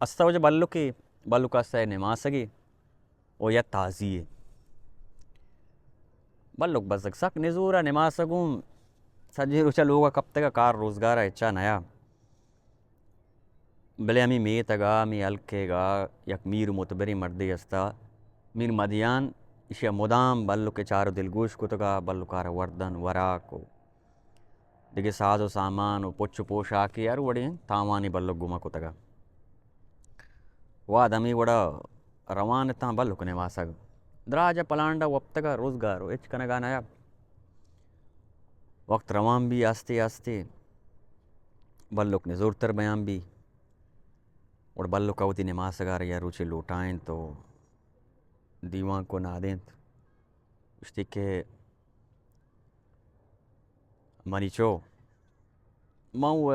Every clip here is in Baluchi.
استہ واجہ بلکے، بلک استہ نماسگے و یا تازی ئے۔ بلک بزگ سک نزورا، نماسگ اوں سجیں روچا لوگا کپتگا، کار روزگارا ہچا نیا۔ بلے ہمے میتگا، ہمے ہلکیگا یک میر متبریں مردے استا، میر مدیان، ایشیا مدام بلکے چار و دلگوش کتگا، بلکارا وردن، وراک و دگہ ساز و سامان و پچ و پوشاکے ہر وڑیں تاوانے بلک گوما کتگا۔ وہد ہمے وڑا روان اتاں، بلک نماسگ دراجا پلانڈا وپتگا، روزگار و ہچ کنگا نیا۔ وقت روان بی آستے آستے، بلک نزورتر بیان بی۔ گڑا بلکا وتی نماسگا را یا روچے لوٹائینت و دیوان کو نادینت۔ گوشتی کہ منی چو، من و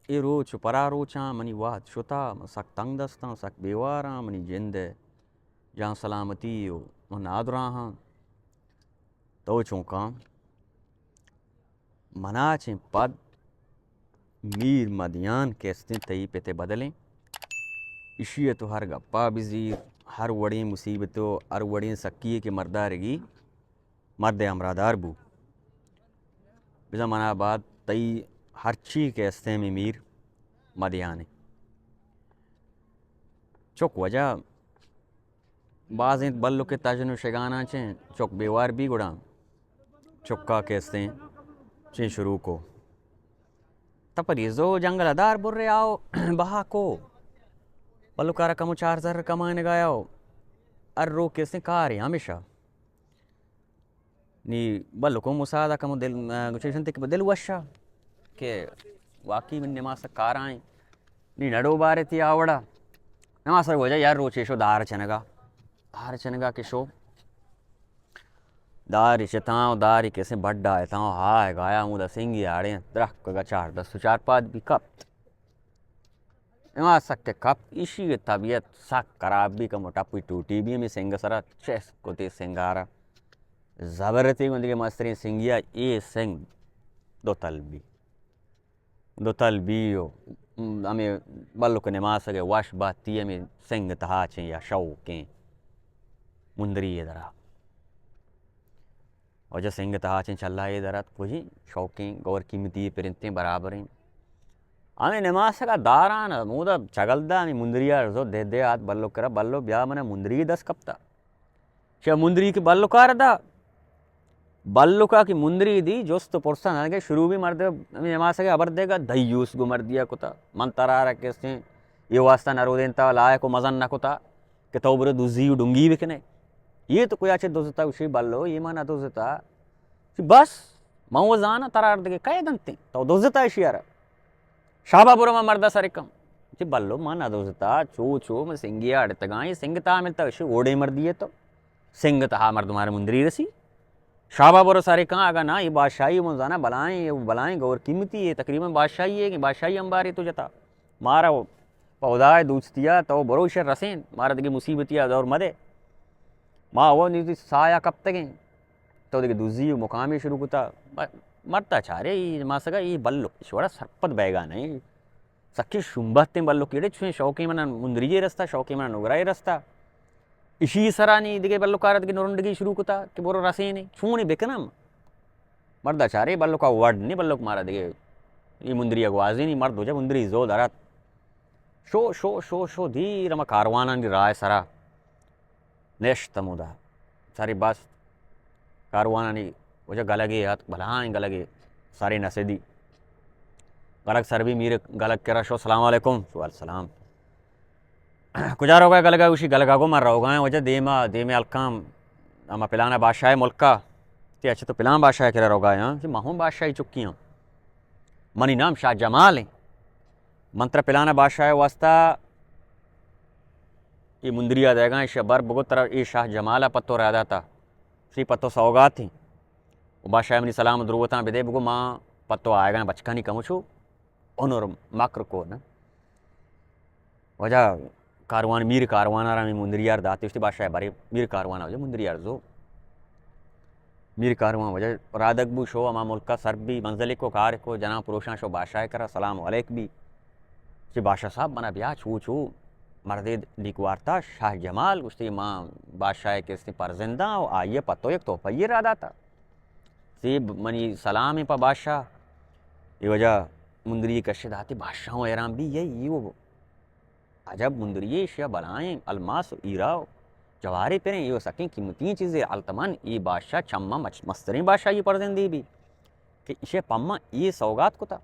اے روچ و پرا روچاں منی وہد شتا، من سک تنگ دستاں، سک بیواراں، منی جند ء جان سلامتی و من نادراہاں۔ تو چونکاں؟ منا چیں پد میر مدیان کہ استیں تئی پت ء بدلیں، ایشی ء تو ہر گپا بزیر، ہر وڑیں مصیبت و ہر وڑیں سکی ء کہ مردارگی مرد ء ہمراہدار بو۔ بزاں منا بعد تئی ہرچی کہ استیں ہمے میر مدیانے۔ چک وجہ باز انت، بلک ء تژن و شگاناں چیں چک بیوار بی گڑا چکا کہ استیں چیں شروع کو۔ تپری زو جنگل ء دار برے آؤ بہا کو۔ بلکارا کمو چار زر کمائنگا آؤ۔ ہر روک کہ استیں کارے ہمیشہ۔ نی بلکو مساعدہ کمو دل، گوشے شنتے کہ دل وشا کہ واقعی من نماسگ کارائیں۔ نی نڈو بارے تی آوڑا۔ نماسگ وجہ یار روچے شو دار چنگا۔ دار چنگا کہ شو۔ داری چتاں و داری کسیں بڈا اتاں و ہائے گایا ہمودا سنگی آڑیں درہکگا چار دست و چار پاد بی کپت۔ اما سک کہ کپت، ایشی ء طبیعت سک خراب بی، کمو ٹپی ٹوٹی بی، ہمے سنگ سرا چست کتی سنگارا۔ زبرتی گندگی مستریں سنگیا، اے سنگ دو تل بی۔ دو تل بی و ہمے بلک نماسگ ء وش باتی ہمے سنگ تہا چیں یا شوکیں مندری ء درا۔ واجہ سنگ تہا چیں چلا اے در ات، گوشی شوکیں گور قیمتی پرنتیں برابریں۔ ہمے نماسگا داران مودا چگل دا، ہمے مندری ء زو دے دے آت بلک کرا، بلو بیا من مندری دست کپتا۔ چہ مندری کہ بلکار دا، بلکا کہ مندری دی جست و پرسان کہ شروع بی مرد ہمے نماسگا ہبر دے گا، دیوس گو مردیا کتا، من ترا را کسیں اے واسطہ نہ رودینتا، لائق و مزن نہ کتا کہ تو برو دزی و ڈنگی بکنے۔ یہ تو کوئی اچے دزتا، گوشی بلو، یہ ما نہ دزتا۔ بس، من و زانا ترا دگہ کئے دنتیں؟ تو دزتا اشی ارا۔ شابا برو ما مردا سرکم۔ چی بلو، ما نہ دزتا، چو چو من سنگی اڑتگاں، یہ سنگ تا ملتا، اشی اوڑے مردی ہے تو۔ سنگ تہا مردمارا مندری رسی۔ شابا برو سرکاں، اگاں نا، یہ بادشاہی من زانا بلائیں، یہ بلائیں گور قیمتی ہے، تقریباً بادشاہی ہے کہ بادشاہی انباری تو جتا۔ مارا پہ ہدائے دوستیا تو برو ایشر رسین، مارا دگہ مصیبتیا دور مدے۔ ما وہ نیزی سایا کپتگیں، تو دگہ دزی و مقامی شروع کتا۔ م-، مرتا چارے، ای ماسگا ای بلو، شوڑا سرپد بیگا نہیں۔ سکیں شومبہتیں بلوکے، اڑے چوئیں شوقیں منا مندریے رستا، شوقیں منا نگرائے رستا۔ اشی سرانی دگہ بلوکارا دگہ نرنڈگی شروع کتا کہ برو رسینے، چونے بکنم۔ مردا چارے بلوکا وڈ نی، بلوک مارا دگہ ای مندریا گوازینی، مرد وجہ مندری زو درات۔ شو، شو، شو، شو، دیر ہما کاروانانی راہ سرا۔ نشت ہمودا۔ ساری بست۔ کاروانانی وجہ گلگے ات، بلاہیں گلگے، ساری نسدی۔ گلگ سر بی، میر گلگ کرا شو، سلام علیکم۔ شو السلام۔ کجا روگا گلگا؟ گوشی گلگا گو من روگا ہیں وجہ دیما، دیمے الکام اما پلانا بادشاہ ملکا۔ تی اچھا تو پلان بادشاہ کرا روگا ہیں؟ کہ ما ہوں بادشاہی چکی ہوں۔ منی نام شاہ جمال ہیں۔ من ترا پلانا بادشاہ واسطہ اے مندریا دیگاں، ایشی بر بگو ترا اے شاہ جمالا پتو را داتا، سی پتو سوگات ہیں۔ و بادشاہ منی سلام و دروتاں بدے، بگو ما پتو آیگاں، بچکانی کمو چو ہنر مکر کو نا۔ وجہ کاروان، میر کاروان را ہمے مندریار داتے، اشتی بادشاہ برے میر کاروان وجہ مندریار زو۔ میر کاروان وجہ رادگ بو، شو ہما ملکا سر بی، منزل کو کار کو، جناں پروشاں شو بادشاہ کرا سلام علیک بی۔ چہ بادشاہ صاحب منا بیا چو چو مردے ڈیک وارتا، شاہ جمال، گوشتی، ما بادشاہ ءِ کسیں پرزنداں و آئی ءَ پہ تو یک تحفہ یے را داتا۔ زیب منی سلام پہ بادشاہ۔ اے وجہ مندری کش داتی، بادشاہ حیران بی، یہ، یہ وہ عجب مندری، ایشی ءَ بلائیں الماس و ہیرا و جواہرے پریں، یہ سکیں قیمتی چیزے، التمن، یہ بادشاہ چماں مچ-، مستریں بادشاہی پرزندے بی کہ ایشی پما یہ سوگات کتا۔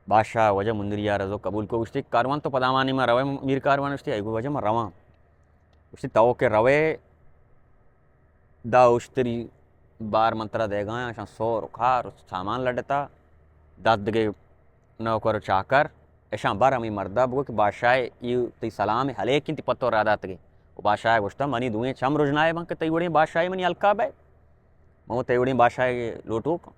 بادشاہ وجہ مندری ءَ رضو قبول کو، گوشتی، کاروان تو پدا مانے ما روے؟ میر کاروان گوشتی، ای گو وجہ ما رواں۔ گوشتی، تو کہ روے، دا اشتری بار من ترا دیگا، اشاں سور و کار و سامان لڈتا، دات دگے نوکر و چاکر، اشاں بر ہمیں مردا بگو کہ بادشاہ ای تئی سلام ہلیکیں، تی پتو را داتگے۔ و بادشاہ گوشتا، منی دوئیں چم رژنائے بن کہ تئی وڑیں بادشاہ منی ہلکا بے، من تئی وڑیں بادشاہ لوٹوک۔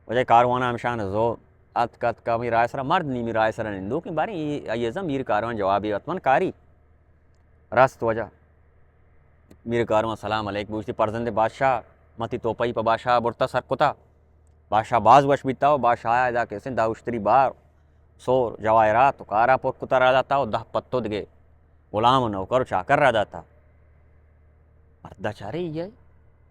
وجہ کاروان ہمشان زو اتک، اتک ہمیں رائے سرا، مرد نیمی رائے سرا نندوک، باریں آئی ازم میر کاروان جوابی اتمن کاری۔ رست وجہ میر کاروان سلام علیک بوشتی، پرزند بادشاہ، متی توپئی پہ بادشاہ برتا سر کتا۔ بادشاہ باز وش بیتا و بادشاہ ادا کسیں دہ اشتری بار سور جواہرات و کارا پر کتا را داتا و دہ پتو دگے غلام و نوکر و چاکر را داتا۔ مردا چارے یہ،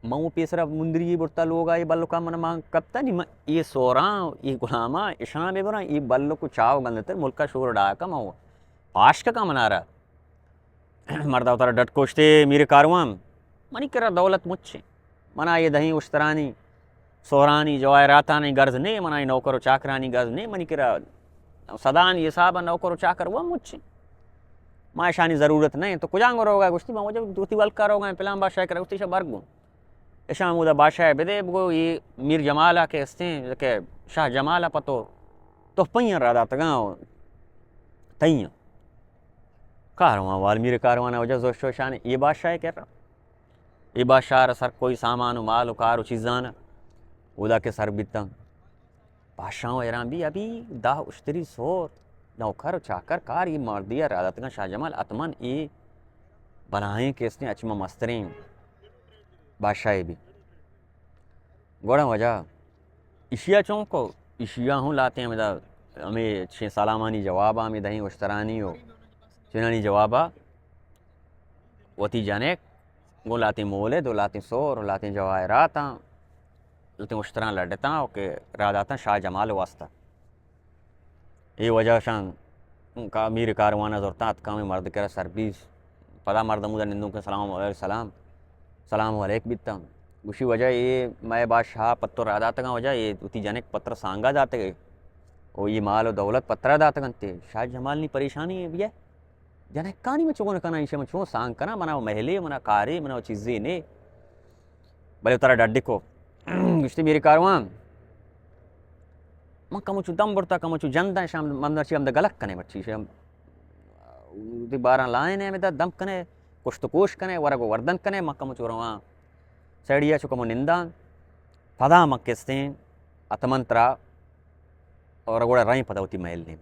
من و پیسرا مندری برتا لوگا، یہ بلکا من مان کپتا نی، من یہ سوراں، یہ غلاماں، اشاں بے براں، یہ بلک و چاو گندتر ملکا شور ڈاکا، من و پاشک کا منارا۔ مردا وتارا ڈٹ کوشتے، میر کاروان، منی کرا دولت مچیں، منا یہ دہیں اشترانی، سہرانی، جواہراتانی گرز نے، منا یہ نوکر و چاکرانی گرز نے، منی کرا سدانی حساب نوکر و چاکر و مچیں، ما اشانی ضرورت نہیں۔ تو کجانگو روگا؟ گوشتی، ما وجہ دوتی ولکا روگا، پلان بادشاہ کرا، گوشتی، شا برگون۔ اشاں ہمودا بادشاہ بدے، بگو یہ میر جمالا کہ استیں کہ شاہ جمالا پتو تحفہ را داتگاں و تئیاں۔ کاروان وال، میر کاروان وجہ زوشو شان یہ بادشاہ کرا، یہ بادشاہ را سر کوئی سامان و مال و کار و چیزاں اودا کہ سر بیتاں۔ بادشاہ و حیران بی، ابھی دہ اشتری سور نوکر و چاکر کار یہ مردی را داتگاں شاہ جمال، اتمن یہ بلائیں کہ استیں اچ ما مستریں بادشاہ بی۔ گڑا وجہ ایشیا چون کو، ایشیا ہوں لاتیں ہمیں دا، ہمیں چھ سلامانی جواب، ہمیں دہیں اشترانی و چنانی جوابا وتی جنک گوں لاتیں مولد و لاتیں سور و لاتیں جواہراتاں، لاتیں اشتراں لڈتاں و کہ را داتاں شاہ جمال واسطہ۔ اے وجہ شان کا میر کاروان زرتاں، اتکاں ہمیں مرد کرا سر بیس۔ پدا مرد ہمودا نندوں کہ سلام علیکم، سلام، سلام علیک بیتاں۔ گوشی، وجہ اے مئے بادشاہ پتر را داتگاں، وجہ اے وتی جنک پتر سانگا داتگے، او اے مال و دولت پترا داتگنتے۔ شاہ جمال نی پریشانی ہے بیا، جنکانی من چون کناں، ایشی من چون سانگ کناں، منا محلے، منا کارے، منا چیزے نے۔ بلے ترا ڈڈی کو۔ گوشتی، میر کاروان، من کمو چو دم برتا، کمو چو جنداں، شام من مرچی ہمدا گلک کنے، مرچی شام دی باراں لائنے، ہمدا دم کنے، کشت و کوش کنے، ورگ و وردن کنے، من کمو چو رواں سیڑیا چو کمو ننداں۔ پدا من کستیں اتمن ترا اور گوڑا رئیں پدا وتی محل نیم۔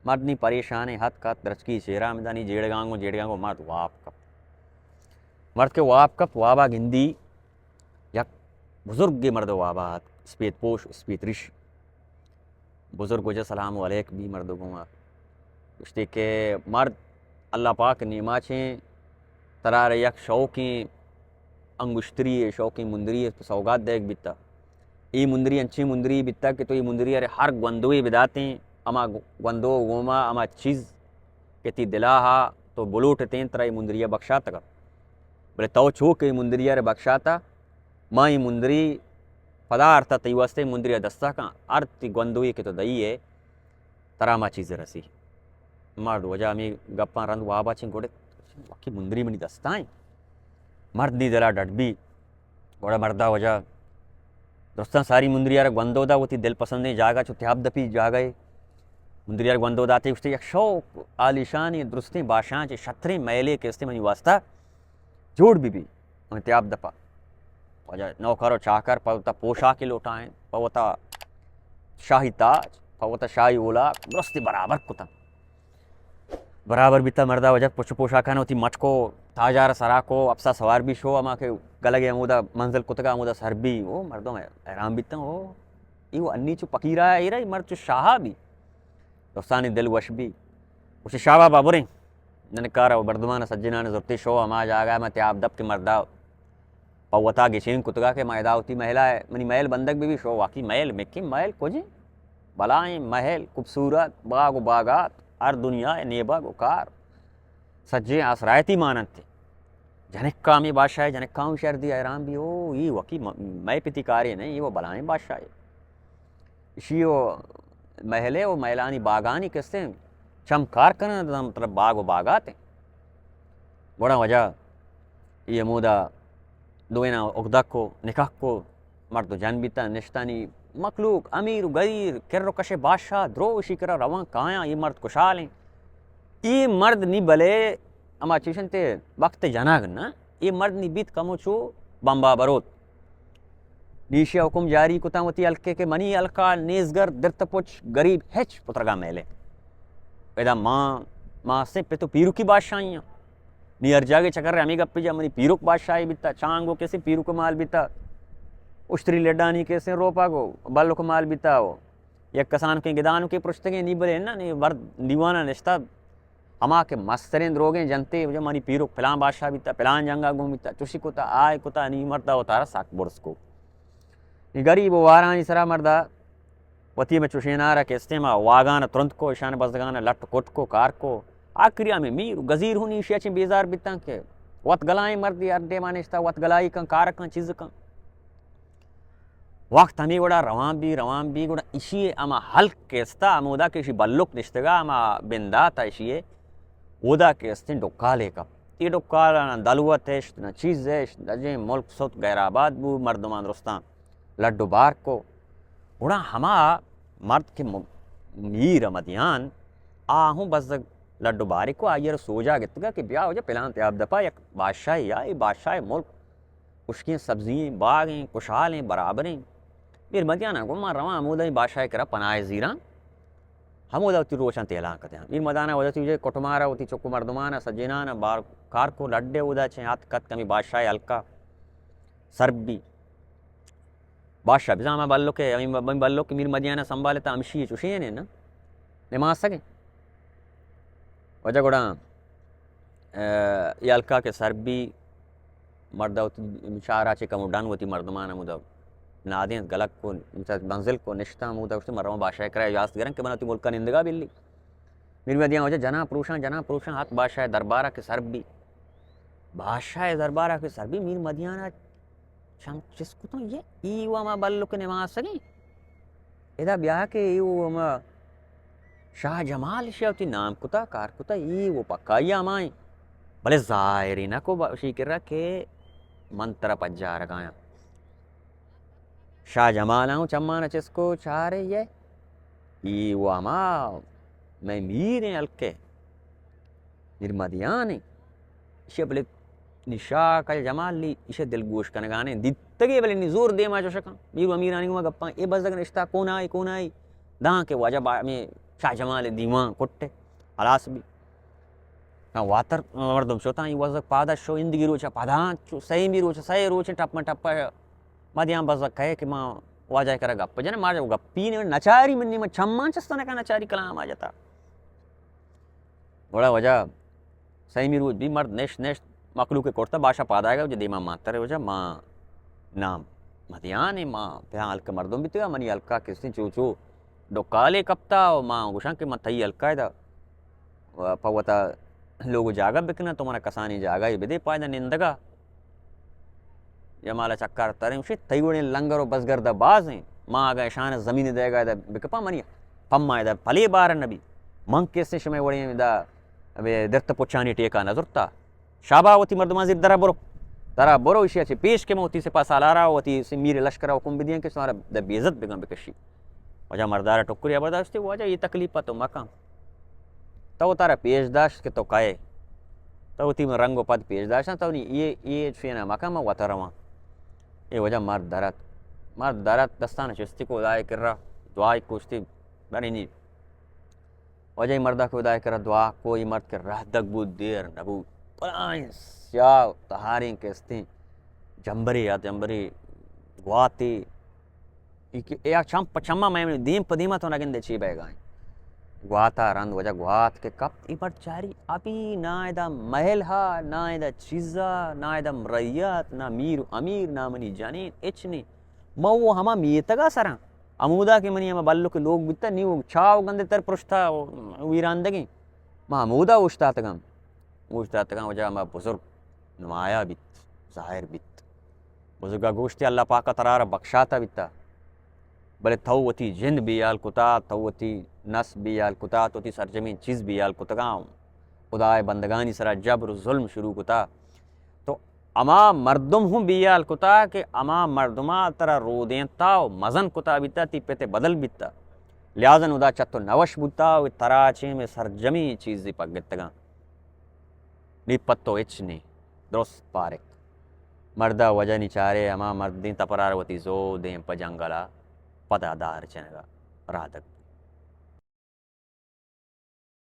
مرد نی پریشانیں، ہت کت درچکی چیرا ہمدانی جیڑگانگو، جیڑگانگو مرد واب کپ۔ مرد کہ واب کپ، وابا گندی یک بزرگے مرد وابا ات، اسپیت پوش، اسپیت ریش۔ بزرگ وجہ سلام علیک بی مرد گوما۔ گوشتی کہ مرد، اللہ پاک نیماچیں ترا را یک شوقیں انگشتری، شوقیں مندری سوگات دیگ بیتا۔ اے مندری انچیں مندری بیتا کہ تو اے مندری ارے ہر گوندوے بداتیں، اما گوندو گوما اما چیز کہ تی دلا ہا تو بلوٹتیں، ترا اے مندری بخشاتگا۔ بلے تو چو کہ اے مندری ارے بخشاتا، ما اے مندری پدا ارتا تئی واسطے، مندری دستا کن، ہر تی گوندوے کہ تو دئی ہے، ترا ما چیز رسی۔ مرد وجہ ہمیں گپاں رند وابا چیں گڑے، واقعی مندری منی دستائیں۔ مرد نی دلا ڈڈ بی۔ گڑا مردا وجہ درستاں ساری مندری ارا گوندو دا، وتی دل پسندیں جاگہ چو تیاب دپی جاگہ ہے۔ مندری ارا گوندو داتے، گوشتے یک شوق عالیشانی درستیں باشاں چے شتریں محلے کہ استے منی واسطہ جوڑ بی بی۔ ہمیں تیاب دپا۔ واجہ نوکر و چاکر پہ وتا پوشاکے لوٹائیں، پہ وتا شاہی تاج، پہ وتا شاہی اولاک، درستی برابر کتن۔ برابر بیتا مردا واجہ پچ پوشاکان وتی مٹ کو، تاجار سرا کو، اپسا سوار بی شو، ہما کہ گلگے ہمودا منزل کتگا ہمودا سر بی۔ او مردم حیران بیتن، او ای وہ انی چو پکیرا ایرا، ای مرد چو شاہا بی۔ دوستانی دل وش بی۔ گوشتی، شابا بابریں، ننکارا و مردمان سجنان زرتی شو ہما جاگہ میں تیاب دپ کے مردا پہ وتا گچین کتگا کہ ما ادا وتی محلہ ء، منی محل بندگ بہ بی، شو واقعی محل، مکیں محل کجیں؟ بلائیں محل، خوبصورت، باغ و باغات، ہر دنیا ء نیبگ و کار، سجیں آسرایتی ماننت۔ جنکا ہمے بادشاہ ء، جنکا ہوں شردی حیران بی، او، ای وقی م-، مئے پتی کارے نہیں، ای وہ بلائیں بادشاہ ء۔ اشی و محلے و محلانی باغانی کسیں چم کار کنن، مطلب باغ و باغات ہیں۔ گڑا وجہ یہ مودا دوینا اگدک و نکاح کو مرد و جن بیتا، نشتانی مخلوق، امیر و گریر، کر و کش بادشاہ، درو اشی کرا روان کایاں، یہ مرد کشال ہیں۔ یہ مرد نی بلے اما چیشن تے وقت جناگ نا، یہ مرد نی بیت کمو چو بمبا بروت۔ نی ایشی ء حکم جاری کتاں وتی ہلکے کہ منی ہلکا نیزگر درت پچ گریب ہچ پترگا میلے۔ ادا ما، ما ہستیں پت و پیروکی بادشاہی آں۔ نی ہر جاگے چکر ہمیں گپی جا، منی پیروک بادشاہی بیتا، چانگو کسی پیروک مال بیتا، اشتری لڈانی کسی روپا گو بلک مال بیتا ہو۔ یک کسان کے گدان کے پرشتگیں نی بلے نا، نی ورد دیوانا نشتا۔ ہما کہ مستریں دروگیں جنتے، جو منی پیرک پلان بادشاہ بیتا، پلان جنگا گون بیتا، چوشی کتا، آئے کتا، نی مردا و تارا سک برز کو۔ نی گریب و وارانی سرا مردا وتی میں چوشینارا کہ استیں ما واگان ترند کو، اشان بزگان لٹ کٹ کو، کار کو۔ آخری ہمیں میر و گزیر ہوں ایشی اچیں بیزار بیتاں کہ وت گلائیں مردی ہر ڈیما نشتا، وت گلائی کن، کار کن، چیز کن۔ وقت ہمے وڑا روان بی، روان بی، گڑا اشی ہما ہلک کہ استا، ہمودا کہ اشی بلک نشتگا، ہما بنداتا اشی اودا کہ استیں ڈکالے کپت۔ اے ڈکالا نہ دلوت اشت، نہ چیز اشت، نہ جیں ملک ست غیر آباد بو، مردمان درستان لڈ و بار کو۔ گڑا ہما مرد کہ م-، میر مدیان، آ ہوں بزگ لڈ و باری کو، آئی ء سوجا گتگا کہ بیا وجہ پلان تیاب دپا یک بادشاہی آ، اے بادشاہ ملک خشکیں سبزیں باغیں، کشالیں، برابریں۔ میر مدیانا گوں ما رواں ہمودا بادشاہ کرا پناہ زیراں، ہمودا وتی روچاں تیلان کتیاں۔ میر مدانا ودا وتی کٹمارا، وتی چک و مردمانا، سجینانا بار کار کو، لڈے اودا چہ اتک اتک ہمے بادشاہ ہلکا سر بی۔ بادشاہ بزاں ہما بلک ء، ہمے ب-، ہمے بلک کہ میر مدیان ء سنبھالتا ہمشی چوشیں نا، نماسگیں۔ واجہ گڑا، ء، اے ہلکا کہ سر بی، مرد ء وتی چارا چہ کمو ڈن وتی مردمان ہمودا نادینت گلگ کو، منزل کو، نشتاں ہمودا، گوشتی، من رواں بادشاہ کرا اجازت گراں کہ من وتی ملکا نندگا بلی۔ میر مدیان واجہ جناں پروشاں، جناں پروشاں، ہات بادشاہ دربارا کہ سر بی۔ بادشاہ دربارا کہ سر بی، میر مدیان چم چست کتوں، یہ ای و ہما بلک نماسگیں۔ ادا بیا کہ ای و ہما شاہ جمال شیا وتی نام کتا، کار کتا، ای و پکائی ہمائیں۔ بلے ظاہری نہ کو با-، شی کرا کہ من ترا پجارگایاں۔ شاہ جمال آں چمان چست کو، چارے یہ ای و ہما میں میریں ہلکے۔ میر مدیان ایں۔ ایشی ء بلے نی شاہ کل جمال لی ایشی ء دلگوش کنگانے دیتگے، بلے نی زور دیما چوشکاں۔ میر و امیرانی گوما گپاں، اے بزگ نشتا کونائی، کونائی۔ داں کہ واجہ با-، ہمے شاہ جمال ء دیوان کٹے۔ ہلاس بی۔ ہاں، واتر مردم شتاں، ای بزگ پادا شو، اندگی روچا پداں، چو سیمی روچ، سئے روچ ٹپ من ٹپ مدیان بزگ کہے کہ ما واجہ کرا گپ جنے، ما گپی نے نچاری منی، من چمان چستنے کا نچاری کلام آ جتا۔ گڑا واجہ سیمی روچ بی مرد نشت، نشت، مخلوق کرتا، بادشاہ پادائے گا، واجہ دیما ماتر واجہ ما نام مدیان ما پیا ہلک مردم بیتگا، منی ہلکا کسیں چو چو ڈکالے کپتا و ما گوشاں کہ من تئی ہلکا دا پہ وتا لوگ و جاگہ بکناں، تو منا کسانی جاگہ بدے پائدہ نندگا۔ جمال چکار تریں، گوشی، تئی وڑیں لنگر و بزگر دا بازیں، ما اگاں اشان زمین دئیگا دا بکپاں، منی پما دا پلے بار نبی۔ من کسیں شمئے وڑیں دا، ابے درت پچانی ٹیکا نہ زرتا۔ شابا وتی مردمان زیر درا برو۔ درا برو، اشیا چہ پیش کہ من وتی سپاہ سالارا وتی س-، میر لشکرا حکم بدیاں کہ شمارا دا بے عزت بگن بکشی۔ واجہ مردارا ٹکری ہبر داشتی، واجہ یہ تکلیف تو مکن۔ تو تارا پیش داشت کہ تو کئے۔ تو وتی من رنگ و پد پیش داشتاں، تو نی یہ، یہ چینا مکن، من وتا رواں۔ اے واجہ مرد درت۔ مرد درت دستان چستی کو خدائے کرا۔ دعائے کوشتی برینی۔ واجہ اے مردا کہ خدائے کرا دعا کو، اے مرد کہ رہدگ بود، دیر نبود۔ بلائیں سیاہ تہاریں کہ استیں۔ جمبرے یا جمبرے گواتے۔ اے کہ، اے چم پہ چما میں دیم پہ دیما تو نگندے چی بیگائیں۔ گواتا رند وجہ گوات کہ کپت، اے مرد چاری ابی نہ ادا محل ہا، نہ ادا چیزا، نہ ادا مرئیت، نہ میر و امیر، نہ منی جنین، ہچ نی۔ ما وہ ہما میتگا سراں، ہمودا کہ منی ہما بلک لوگ بیتا، نی وہ چاو گندے تر پرشتا ویراندگیں۔ ما ہمودا اوشتاتگاں، اوشتاتگاں وجہ ہما بزرگ نمایا بیت، ظاہر بیت۔ بزرگا گوشتی، اللہ پاکا ترارا بخشاتا بیتا، بلے تو وتی جند بیال کتا، تو وتی نس بیال کتا، تو وتی سرجمین چیز بیال کتگاں، خدائے بندگانی سرا جبر و ظلم شروع کتا۔ تو ہما مردم ہوں بیال کتا کہ ہما مردما ترا رودینتا و مزن کتا بیتا، تی پت بدل بیتا، لہذا ادا چہ تو نوش بوتا و ترا چہ مئے سرجمین چیزی پگتگاں۔ نی پہ تو ہچ نی۔ درست پارک۔ مردا وجہ نی چارے، ہما مردیں تپرار وتی زو دیم پہ جنگلا پدا دار چنگا رادگ۔